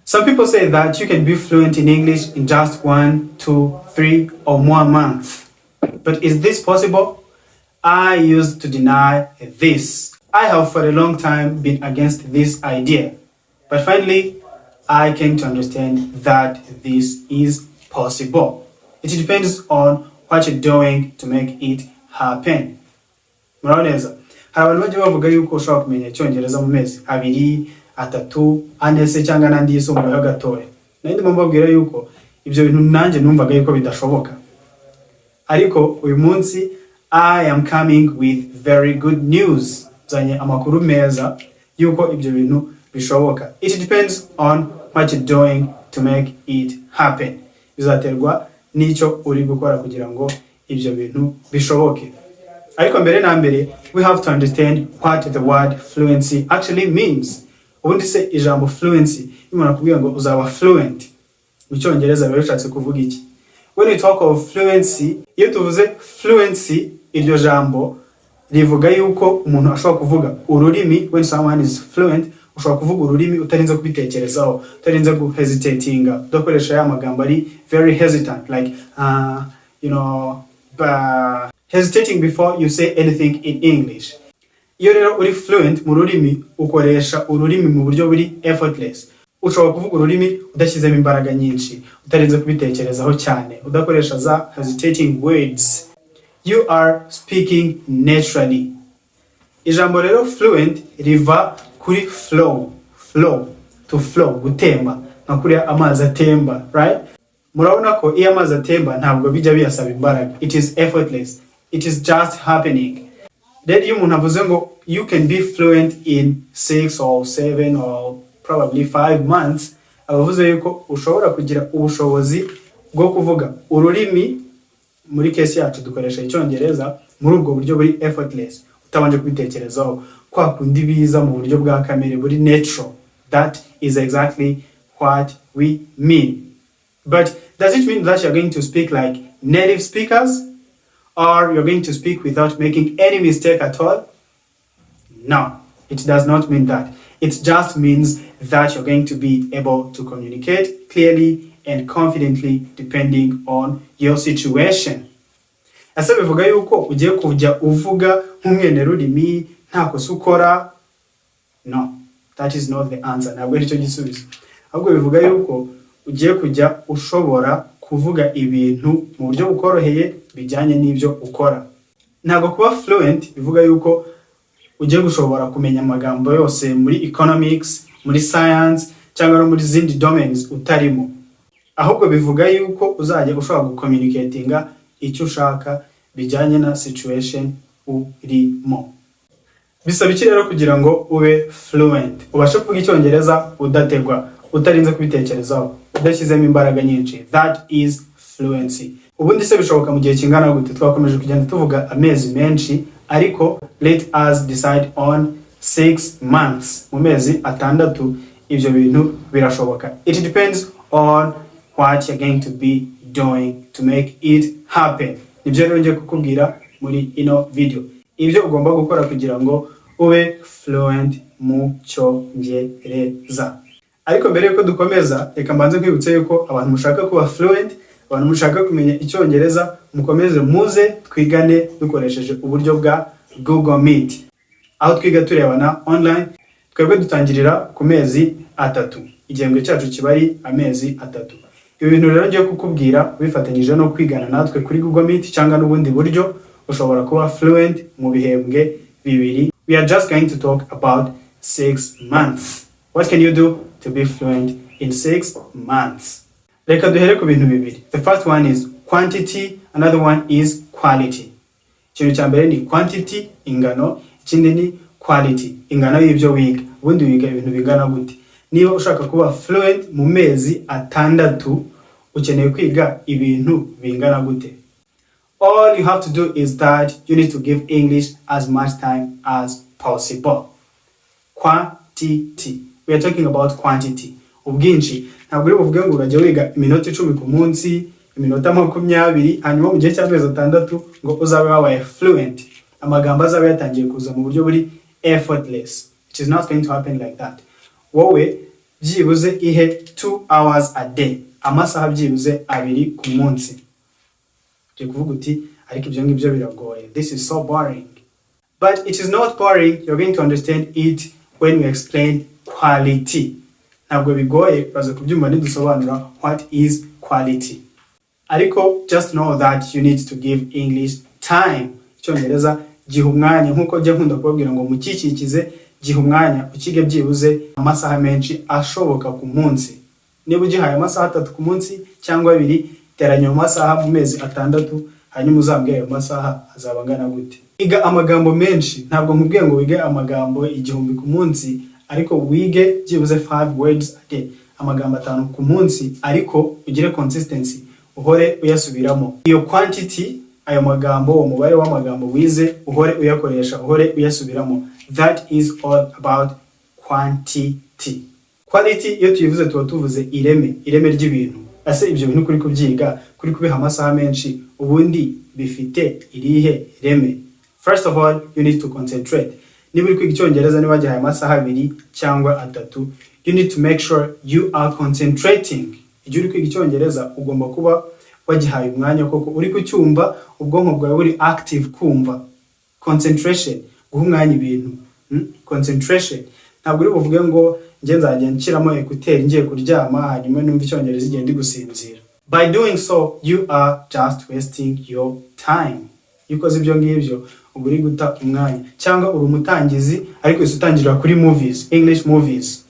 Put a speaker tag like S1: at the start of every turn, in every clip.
S1: Some people say that you can be fluent in English in just 1, 2, 3, or more months. But is this possible? I used to deny this. I have for a long time been against this idea. But finally, I came to understand that this is possible. It depends on what you're doing to make it happen. Muraho neza. Hari abantu bajya bavuga yuko ushobora kumenya Icyongereza mu mezi 2, 3, 4 se cyangwa n'andi yisumbuyeho gatoya. Nari ndimo mbabwira yuko ibyo bintu nanjye numvaga yuko bidashoboka. Ariko uyu munsi I am coming with very good news. Nzanye amakuru meza yuko ibyo bintu bishoboka. It depends on what you're doing to make it happen. Bizaterwa n'icyo uri gukora kugira ngo ibyo bintu bishoboke. Ariko mbere na mbere, we have to understand what the word "fluency" actually means. Ubundi se ijambo "fluency", iyo umuntu akubwiye ngo uzaba fluent mu Cyongereza, biba bishatse kuvuga iki? When we talk of fluency, iyo tuvuze fluency, iryo jambo rivuga yuko umuntu ashobora kuvuga ururimi. When someone is fluent, ushobora kuvuga ururimi utarinze kubitekerezaho, utarinze guhesitatinga, udakoresha ya magambo ari very hesitant, like hesitating before you say anything in English. Iyo rero uri fluent mu rurimi, ukoresha ururimi mu buryo buri effortless. Ushobora kuvuga ururimi udashyizemo imbaraga nyinshi, utarinze kubitekerezaho cyane, udakoresha za hesitating words. You are speaking naturally. Ijambo rero "fluent" riva kuri flow, flow, to flow, gutemba, nka kuriya amazi atemba, right? Murabona ko iyo amazi atemba ntabwo bijya biyasaba imbaraga. It is effortless, it is just happening. Rero iyo umuntu avuze ngo you can be fluent in 6 or 7 or probably 5 months, aba avuze yuko ushobora kugira ubushobozi bwo kuvuga ururimi, muri case yacu dukoresha Icyongereza, muri ubwo buryo buri effortless, utabanje kubitekerezaho, kwa kundi biza mu buryo bwa kamere, buri natural. That is exactly what we mean. But does it mean that you're going to speak like native speakers or you're going to speak without making any mistake at all? No, it does not mean that. It just means that you're going to be able to communicate clearly and confidently depending on your situation. Ese bivuga yuko ugiye kujya uvuga nk'umwenerurimi nta kosa ukora? No, that is not the answer. Ntabwo aricyo gisubizo. Ahubwo bivuga yuko ugiye kujya ushobora kuvuga ibintu mu buryo bukoroheye bijyanye n'ibyo ukora. Ntabwo kuba fluent bivuga yuko ugiye gushobora kumenya amagambo yose muri economics, muri science cyangwa no muri zindi domains utarimo. Ahubwo bivuga yuko uzajya ushobora gucommunicatinga icyo ushaka bijyanye na situation urimo. Bisaba iki rero kugira ngo ube fluent, ubashe kuvuga Icyongereza udategwa, utarinze kubitekerezaho, udashyizemo imbaraga nyinshi? That is fluency. Ubundi se bishoboka mu gihe kingana gute? Twakomeje kugenda tuvuga amezi menshi, ariko let us decide on 6 months. Mu mezi 6 ibyo bintu birashoboka. It depends on what you're going to be doing to make it happen. Nibyo rero ngiye kukubwira muri ino video, ibyo ugomba gukora kugira ngo ube fluent mu Cyongereza. Ariko mbere yuko dukomeza, reka mbanze kwibutsa yuko abantu mushaka kuba fluent, abantu mushaka kumenya Icyongereza, mukomeze muze twigane dukoresheje uburyo bwa Google Meet, aho twiga turebana online. Twebwe dutangirira ku mezi 3, igihembwe cyacu kiba ari amezi 3. Ibi bintu rero ngiye kukubwira, ubifatanyije no kwigana natwe kuri Google Meet cyangwa n'ubundi buryo, ushobora kuba fluent mu bihembwe 2. We are just going to talk about 6 months. What can you do to be fluent in 6 months? Reka duhere ku bintu bibiri. The first one is quantity, another one is quality. Ikintu cya mbere ni quantity, ingano. Ikindi ni quality, ingano y'ibyo wiga. Ubundi wiga ibintu bingana gute? Niba ushaka kuba fluent mu mezi 6, ukeneye kwiga ibintu bingana gute? All you have to do is that you need to give English as much time as possible. Quantity, we are talking about quantity, ubwinshi. Ntabwo uri buvuge ngo urajya wiga iminota 10 ku munsi, iminota 20, hanyuma mu gihe cy'amezi 6 ngo uzabe wabaye fluent, amagambo azaba yatangiye kuza mu buryo buri effortless. It is not going to happen like that. Wowe Byibuze ihe 2 hours a day, amasaha byibuze 2 ku munsi. Ugiye kuvuga uti: "Ariko ibyo ngibyo biragoye, this is so boring." But it is not boring. You're going to understand it when we explain quality. Ntabwo bigoye, uraza kubyumva nidusobanura what is quality. Ariko just know that you need to give English time. Icyongereza giha umwanya, nkuko njya nkunda kubabwira ngo mukikikize. Giha umwanya, ukige byibuze amasaha menshi ashoboka ku munsi. Niba ugihaye amasaha 3 ku munsi cyangwa 2, teranya ayo masaha mu mezi 6, hanyuma uzambwire ayo masaha azaba angana gute. Iga amagambo menshi. Ntabwo nkubwiye ngo wige amagambo 1000 ku munsi, ariko wige byibuze 5 words a day, amagambo 5 ku munsi, ariko ugire consistency, uhore uyasubiramo. Iyo quantity, ayo magambo, uwo mubare w'amagambo wize, uhore uyakoresha, uhore uyasubiramo. That is all about quantity. Quality iyo tuyivuze, tuba tuvuze ireme, ireme ry'ibintu. Ese ibyo bintu kuri kubyiga, kuri kubiha amasaha menshi, ubundi bifite irihe reme? First of all, you need to concentrate. Niba uri kwiga Icyongereza, niba wagihaye amasaha 2 cyangwa 3, you need to make sure you are concentrating. Igihe uri kwiga Icyongereza, ugomba kuba wagihaye umwanya koko, uri kucyumva, ubwonko bwawe buri active kumva. Concentration, guha umwanya ibintu. Concentration, ntabwo uri buvuge ngo njye nzajya nshyiramo écouteurs ngiye kuryama, hanyuma numva Icyongereza igihe ndi gusinzira. By doing so, you are just wasting your time. Iyo ukoze ibyo ngibyo, uba uri guta umwanya. Cyangwa uri umutangizi, ariko uhise utangirira kuri movies, English movies.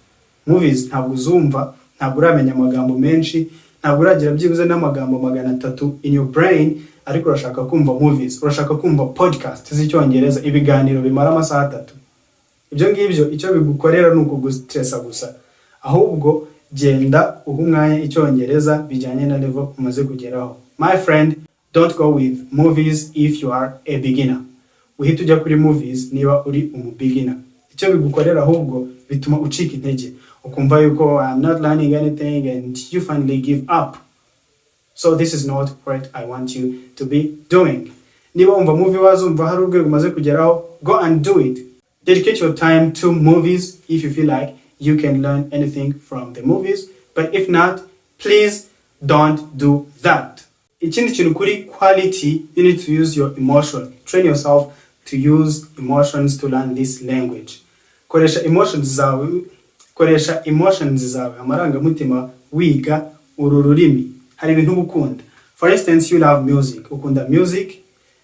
S1: Movies ntabwo uzumva, ntabwo uramenya amagambo menshi, ntabwo uragira byibuze n'amagambo 300 in your brain, ariko urashaka kumva movies, urashaka kumva podcast z'Icyongereza, ibiganiro bimara amasaha 3. Ibyo ngibyo icyo bigukorera ni ukugustressa gusa. Ahubwo genda uha umwanya Icyongereza bijyanye na level umaze kugeraho. My friend, don't go with movies if you are a beginner. Uhita ujya kuri movies niba uri umu beginner, icyo bigukorera ahubwo bituma ucika intege, ukumva yuko "I'm not learning anything," and you finally give up. So this is not what I want you to be doing. Niba wumva movie wazumva, hari urwego umaze kugeraho, go and do it. Dedicate your time to movies if you feel like you can learn anything from the movies, but if not, please don't do that. Ikindi kintu kuri quality, you need to use your emotion. Train yourself to use emotions to learn this language. Koresha emotions zawe, koresha emotions zawe, amarangamutima, wiga uru rurimi. Hari ibintu uba ukunda. For instance, you love music, ukunda music.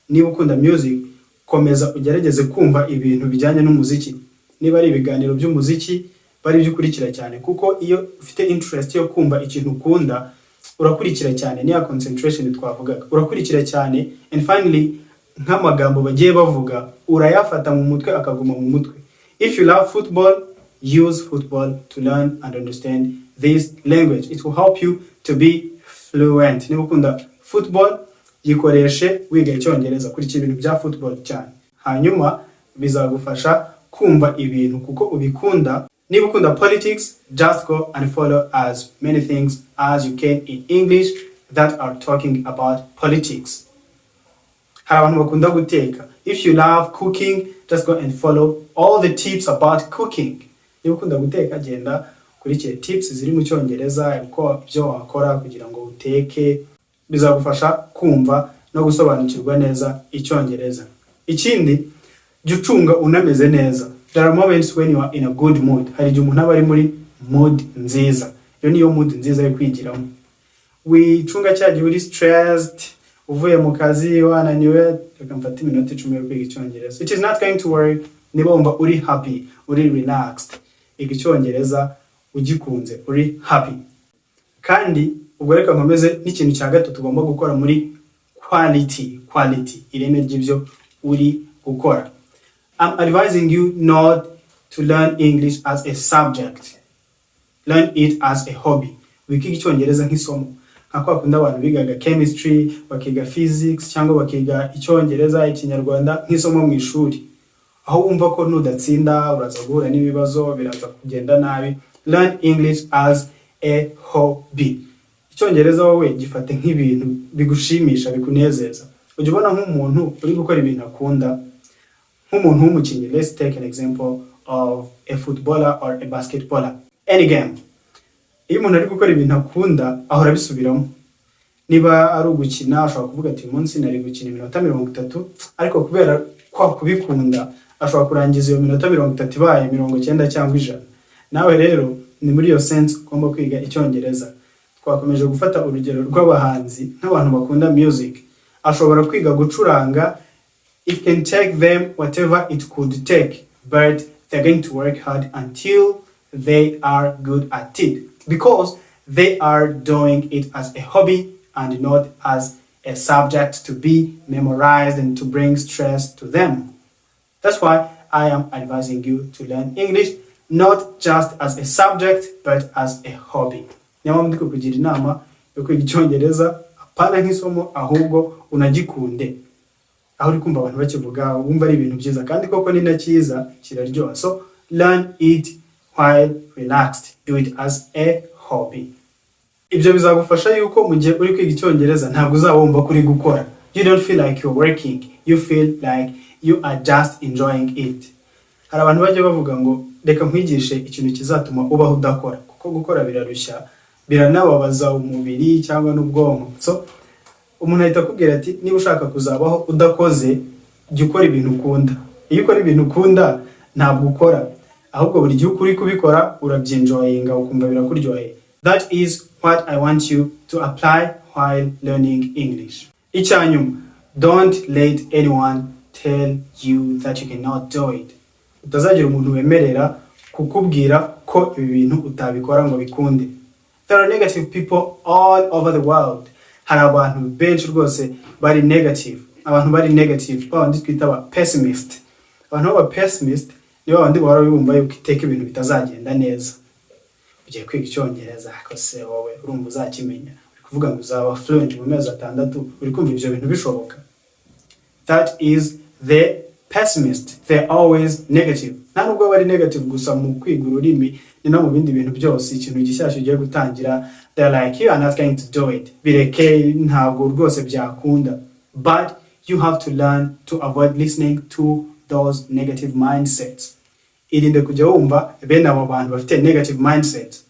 S1: Niba ukunda music, komeza ugerageze kumva ibintu bijyanye n'umuziki. Niba ari ibiganiro by'umuziki, bari ibyo ukurikira cyane, kuko iyo ufite interest yo kumva ikintu ukunda, urakurikira cyane. Niya concentration twavugaga, urakurikira cyane, and finally nk'amagambo bagiye bavuga urayafata mu mutwe, akaguma mu mutwe. If you love football, use football to learn and understand this language. It will help you to be fluent. Niba ukunda football, yikoreshe wiga Icyongereza. Kurikira ibintu bya football cyane, hanyuma bizagufasha kumva ibintu kuko ubikunda. Niba ukunda politics, just go and follow as many things as you can in English that are talking about politics. Hari abantu bakunda guteka. If you love cooking, just go and follow all the tips about cooking. Niba ukunda guteka, genda ukurikire tips ziri mu Cyongereza, uko ibyo wakora kugira ngo uteke. Bizagufasha kumva no gusobanukirwa neza Icyongereza. Ikindi, jya ucunga unameze neza. There are moments when you are in a good mood. Hari igihe umuntu aba ari muri mood nziza. Iyo niyo mood nziza yo kwigiramo. Wicunga cya gihe uri stressed, uvuye mu kazi wananiwe, "Reka mfate iminota 10 yo kwiga Icyongereza." It is not going to work. Niba wumva uri happy, uri relaxed, iga Icyongereza ugikunze, uri happy. Kandi ubwo reka nkomeze n'ikintu cya gatatu tugomba gukora muri quality. Quality, ireme ry'ibyo uri gukora. I'm advising you not to learn English as a subject. Learn it as a hobby. Wikiga Icyongereza nk'isomo, nka kwa kundi abantu bigaga chemistry, bakiga physics, cyangwa bakiga Icyongereza, Ikinyarwanda nk'isomo mu ishuri, aho wumva ko nudatsinda uraza guhura n'ibibazo, biraza kugenda nabi. Learn English as a hobby. Icyongereza wowe gifate nk'ibintu bigushimisha, bikunezeza. Ujya ubona nk'umuntu uri gukora ibintu akunda, nk'umuntu w'umukinnyi. Let's take an example of a footballer or a basketballer, any game. Iyo umuntu ari gukora ibintu akunda, ahora abisubiramo. Niba ari ugukina, ashobora kuvuga ati: "Uyu munsi nari gukina iminota 30," ariko kubera kwa kubikunda ashobora kurangiza iyo minota 30 ibaye 90 cyangwa 100. Nawe rero ni muri iyo sense ugomba kwiga Icyongereza. Twakomeje gufata urugero rw'abahanzi, nk'abantu bakunda music, ashobora kwiga gucuranga. It can take them whatever it could take, but they're going to work hard until they are good at it, because they are doing it as a hobby and not as a subject to be memorized and to bring stress to them. That's why I am advising you to learn English not just as a subject but as a hobby. Niyo mpamvu ndi kukugira inama yo kwiga Icyongereza apana nk'isomo, ahubwo unagikunde. Aho uri kumva abantu bakivuga, wumva ari ibintu byiza, kandi koko ni na cyiza, kiraryoha. So learn it while relaxed, do it as a hobby. Ibyo bizagufasha yuko mu gihe uri kwiga Icyongereza ntabwo uzaba wumva ko uri gukora. You don't feel like you're working, you feel like you are just enjoying it. Hari abantu bajya bavuga ngo: "Reka nkwigishe ikintu kizatuma ubaho udakora," kuko gukora birarushya, biranababaza umubiri cyangwa n'ubwonko. So umuntu ahita akubwira ati: "Niba ushaka kuzabaho udakoze, jya ukora ibintu ukunda." Iyo ukora ibintu ukunda ntabwo ukora, ahubwo buri gihe uko uri kubikora urabyenjoyinga, ukumva birakuryoheye. That is what I want you to apply while learning English. Icya nyuma, don't let anyone tell you that you cannot do it. Utazagira umuntu wemerera kukubwira ko ibi bintu utabikora ngo bikunde. There are negative people all over the world. Hari abantu benshi rwose bari negative. Abantu bari negative, babandi twita aba pessimist. Abantu b'aba pessimist ni babandi bahora bumva yuko iteka ibintu bitazagenda neza. Ugiye kwiga Icyongereza, ariko se wowe urumva uzakimenya? Uri kuvuga ngo uzaba fluent mu mezi 6, uri kumva ibyo bintu bishoboka? That is the pessimist. They're always negative. Nta nubwo bari negative gusa mu kwiga ururimi, ni no mu bindi bintu byose. Ikintu gishyashya ugiye gutangira, they're like, "You are not going to do it, bireke, ntabwo rwose byakunda." But you have to learn to avoid listening to those negative mindsets. Irinde kujya wumva bene abo bantu bafite negative mindset.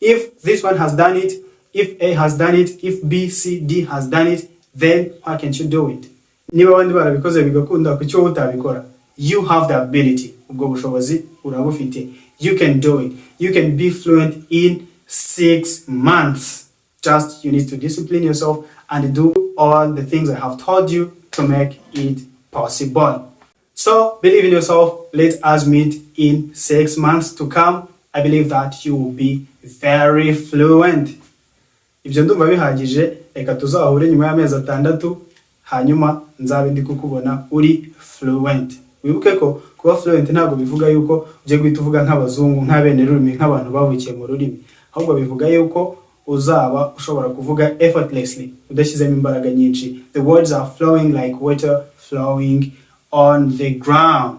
S1: If this one has done it, if A has done it, if B, C, D has done it, then why can't you do it? Niba abandi barabikoze bigakunda, kuki wowe utabikora? You have the ability. Ubwo bushobozi urabufite. You can do it. You can be fluent in 6 months. Just you need to discipline yourself and do all the things I have told you to make it possible. So believe in yourself. Let us meet in 6 months to come. I believe that you will be very fluent. Ibyo ndumva bihagije. Reka tuzahure nyuma y'amezi 6, hanyuma nzabe ndi kukubona uri fluent. Wibuke ko kuba fluent ntabwo bivuga yuko ugiye guhita uvuga nk'abazungu, nk'abene rurimi, nk'abantu bavukiye mu rurimi, ahubwo bivuga yuko uzaba ushobora kuvuga effortlessly, udashyizemo imbaraga nyinshi. The words are flowing like water flowing on the ground.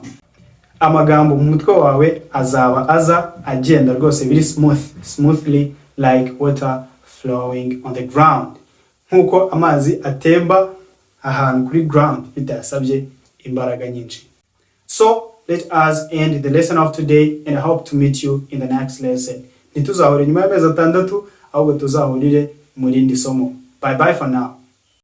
S1: Amagambo mu mutwe wawe azaba aza agenda rwose biri smooth, smoothly, like water flowing on the ground, nk'uko amazi atemba ahantu kuri ground bidasabye imbaraga nyinshi. So let us end the lesson of today, and I hope to meet you in the next lesson. Ntituzahure nyuma y'amezi 6, ahubwo tuzahurire mu rindi somo. Bye bye for now.